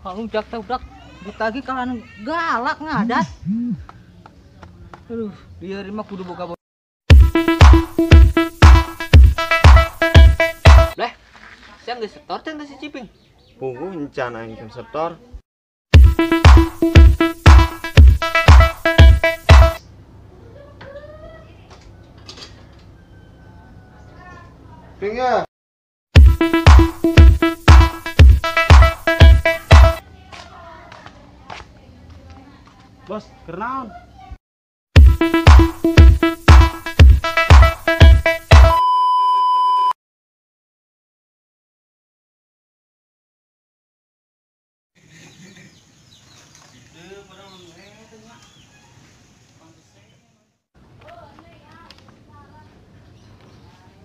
Kalau jak ditagih kalian galak ngadat. Aduh, dia mah kudu boga. Leh, siang geus setor teh si Ciping. Pungguh encan aing can setor. Ping ya. Bos, kenaon?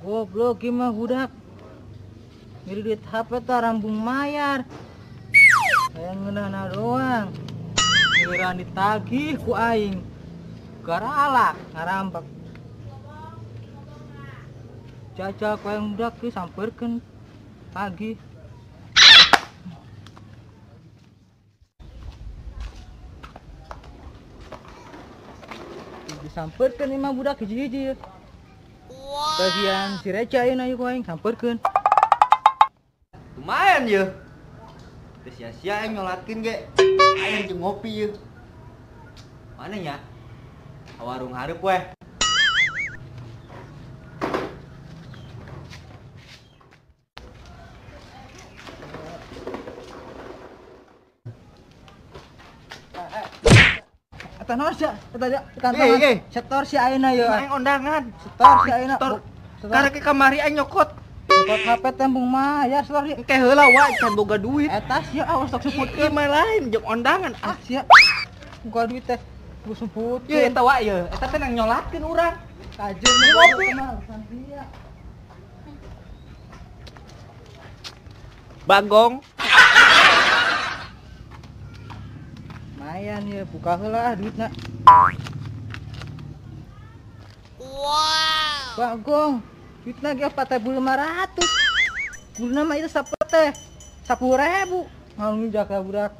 Goblok mah budak. Ngiri duit HP tah rambung mayar. Hayang ngeunahna doang. Giliran ditagih ku aing. Garalak ngarambek. Jajal ku aing budak ge sampeurkeun tagih. Disampeurkeun imah budak hiji-hiji. Wow. Bagian si Reca ayeuna ieu ku aing sampeurkeun. Lumayan ye. Teu sia-sia aing nyolatkeun ge. Aing jeung ngopi ye. Mana nya? Warung hareup weh. Eta naon sia? Eta kantongan. Setor si ayeuna ye. Aing ondangan. Setor si ayeuna. Karek kamari aing nyokot. Nyokot HP tembung mayar setor si. Engke heula wa can boga duit. Eta sia awas sok suputkeun. Ieu mah lain jeung ondangan. Ah sia. Boga duit teh kudu suputkeun. Ieu eta wa ieu. Eta teh nang nyolatkeun urang. Kajeun ngopi mah urusan sia. Bagong. Lumayan ya, buka heula duitna. Wow. Bagong, duitna ge 4.500. Guna mah itu sapoe teh 10.000. Ngalunjak lah budak.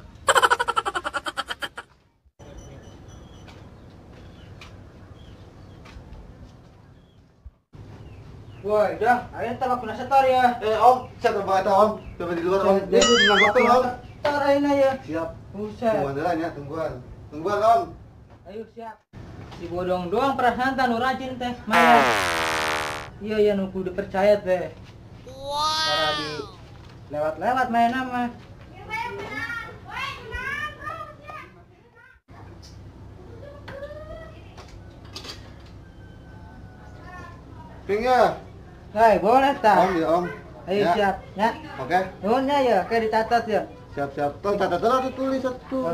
Woi, dah, ayo teh waktu setor ya. Om, siap banget Om. Coba di luar Om. Dia nanggapin Om. Setor ayeuna ya. Siap. Buset. Tungguan jalan ya, tungguan. Tungguan Om. Ayo siap. Si bodong doang perasaan tanu rajin teh. Mana? Iya iya nu kudu percaya teh. Wow. Para di lewat-lewat main nama. Ping ya. Hai, boleh tak? Om ya Om. Ayo ya. Siap ya. Oke. Nuhun ya, kayak dicatat ya. Siap siap. Tong catat dulu tuh tulis satu.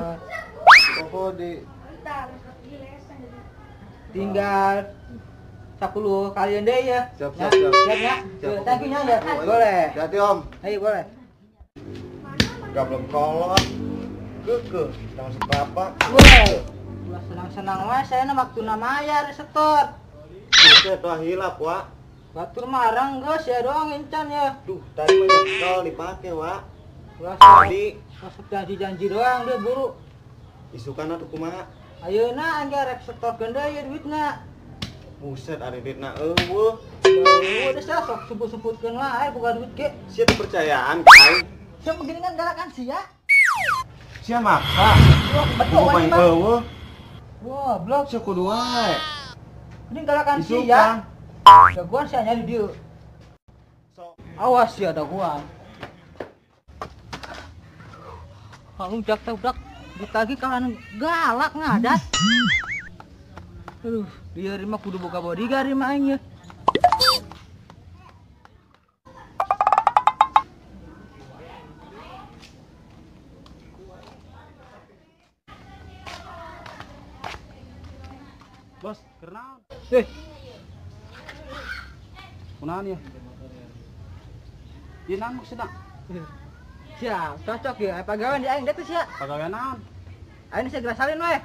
Pokok di tinggal 10 kalian deh ya. Siap siap siap. Siap ya. Thank you ya. Boleh. Hati Om. Ayo boleh. Gak belum kolot. Keke, kita masuk kelapa. Woi. Ulah senang-senang wae saya waktu mayar setor. Buset wah hilap, Wak. Batur marang geus ya doang encan ya. Duh, tadi mah nyekel dipake, Wak. Tadi masuk janji-janji doang deh buru. Isukan atuh kumaha? Ayeuna angge rek setor gende ya duitna. Buset ari duitna eueuh. Eueuh geus sok sumput-sumputkeun wae boga duit ge. Sia kepercayaan ka aing. Sia begini kan galakan sia. Sia maksa. Betul wae eueuh. Wah, blok sia kudu wae. Ini galakan sia. Daguan sia nyari dieu. Awas sia daguan. Kalau jak budak ditagih kalian galak ngadat. Aduh, dia mah kudu boga bodyguard mah aing ya. Bos, kenaon? Kunaon ya? Ieu naon maksudna? Siap, cocok ya. Pagawean di aing deh tuh sia. Pagawean naon? Aing segera salin weh.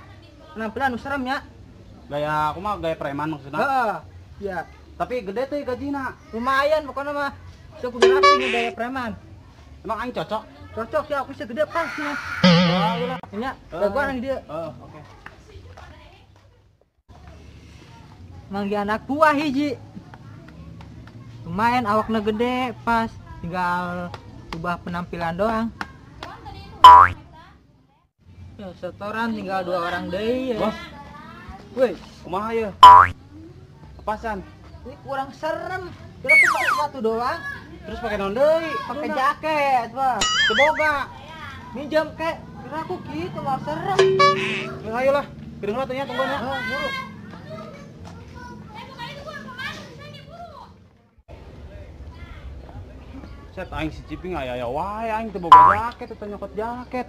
Penampilan nu serem ya. Gaya kumaha gaya preman maksudna? Heeh. Iya. Tapi gede teh gajina. Lumayan pokoknya mah. Sia kudu rapi nih gaya preman. Emang aing cocok? Cocok ya, aku segede pas ya. Nya, jagoan dia. Oh, oke. Manggih anak buah hiji. Lumayan awakna gede pas, tinggal ubah penampilan doang. Ya, setoran tinggal 2 orang deui ya. Bos. Woi, kumaha ye? Kepasan. Ini kurang serem. Kira aku pakai sepatu doang. Terus pakai naon deui? Pakai jaket, Pak. Teu boga. Minjem kek. Kira aku gitu mau serem. Ya ayolah. Piring lah tanya tungguan ya. Heeh, buru. Set aing si Ciping aya wae aing teu boga jaket teu nyokot jaket.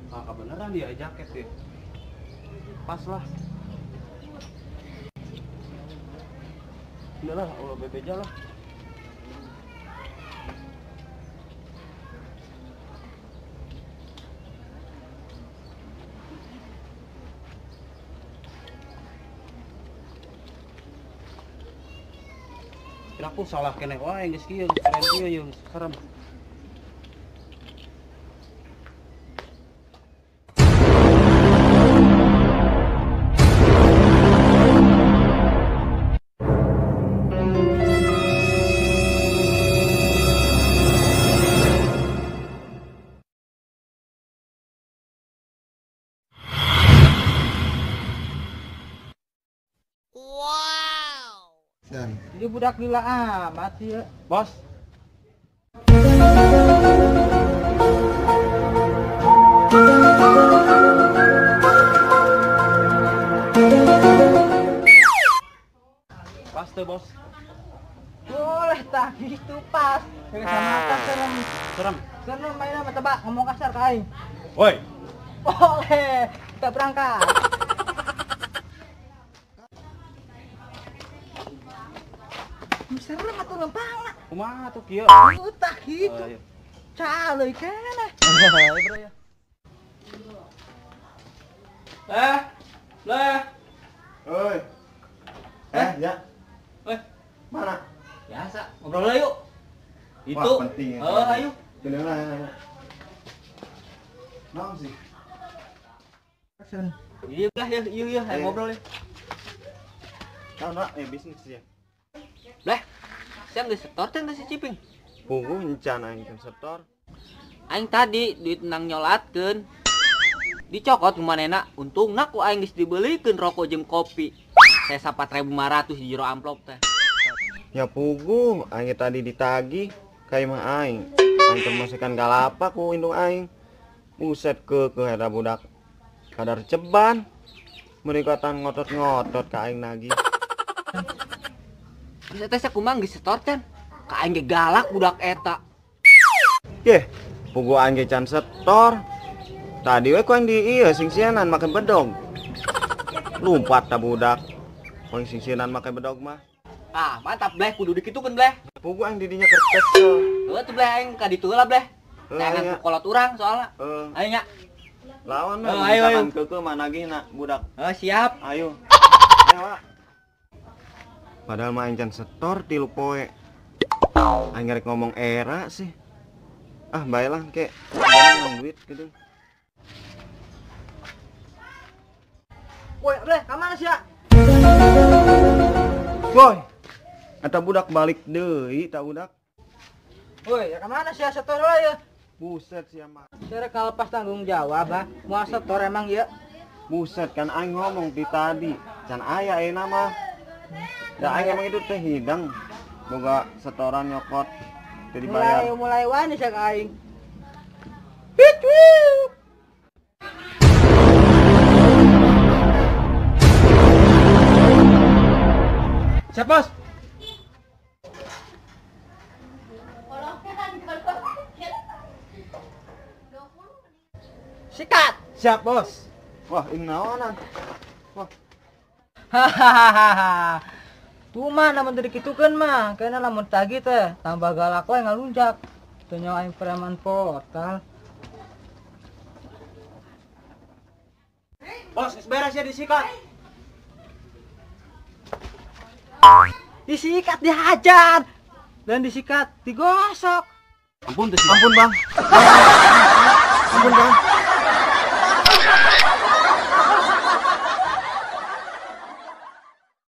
Ah, kebeneran dia jaket ya. Pas lah. Udah lah, ulah bebeja lah. Aku salah keneh wae geus kieu, geus keren kieu ye, geus serem. Jadi budak gila amat ya. Bos. Pas tuh, Bos. Boleh tak gitu pas. Pakai kacamata serem. Serem. Serem main apa tebak ngomong kasar ka aing. Woi. Boleh, kita berangkat. Serem atuh lempang. Kumaha tuh kieu? Tah gitu. Caloy keneh. Bro ya. Leh. Oi. Ya. Oi. Mana? Biasa, ngobrol lah yuk. Itu. Wah, penting ya. Oh, ayo. Jalan lah. Naon sih? Iya lah, iya, ayo ngobrol ya. Tahu nak ya bisnis ya. Bleh, siang geus setor teh si Ciping. Punggung encan aing can setor. Aing tadi duit nang nyolatkeun. Dicokot kumanehna, untungna ku aing geus dibelikeun rokok jeung kopi. Saya 4.500 di jero amplop teh. Ya puguh, aing tadi ditagih ka imah aing. Aing termasukan galapa ku indung aing. Buset ke eta budak. Kadar ceban. Mereka ngotot-ngotot ka aing nagih. Geus eta sakumaha geus setor can. Ka aing ge galak budak eta. Yeh, puguh aing ge can setor. Tadi we ku aing di ieu singsianan make bedog. Lumpat ta budak. Ku aing singsianan make bedog mah. Ah, mantap bleh, kudu dikitukeun bleh. Puguh aing di dinya keur kesel. Heuh tuh bleh aing ka ditu heula bleh. Jangan ku kolot urang soalna. Ayo nya. Lawan mah ayo ayo. Keukeuh mah nagihna budak. Heuh, siap. Ayo. Ayo, Wak. Padahal mah aing can setor 3 poe. Aing rek ngomong era sih. Ah, bae lah kek. Jangan duit gitu. Woi, bleh, ka mana sia? Woi. Eta budak balik deui, ta budak. Woi, ya ka mana sia setor lah ya? Buset sia mah. Sia rek lepas tanggung jawab, ah. Moal setor emang ieu. Buset kan aing ngomong di tadi. Can aya ayeuna mah. Da aing emang itu teh hidang. Boga setoran nyokot teu dibayar. Mulai wani sia ka aing. Hit wiu. Siap, Bos. Sikat. Siap, Bos. Wah, ini naonan. Wah. Hahaha. Tuh mah lamun teu dikitukeun mah, kayakna lamun tagih teh tambah galak we ngalunjak. Teu nyawa aing preman portal. Bos, geus beres ya disikat. Disikat dihajar dan disikat digosok. Ampun teh sih. Ampun, Bang. Ampun, Bang.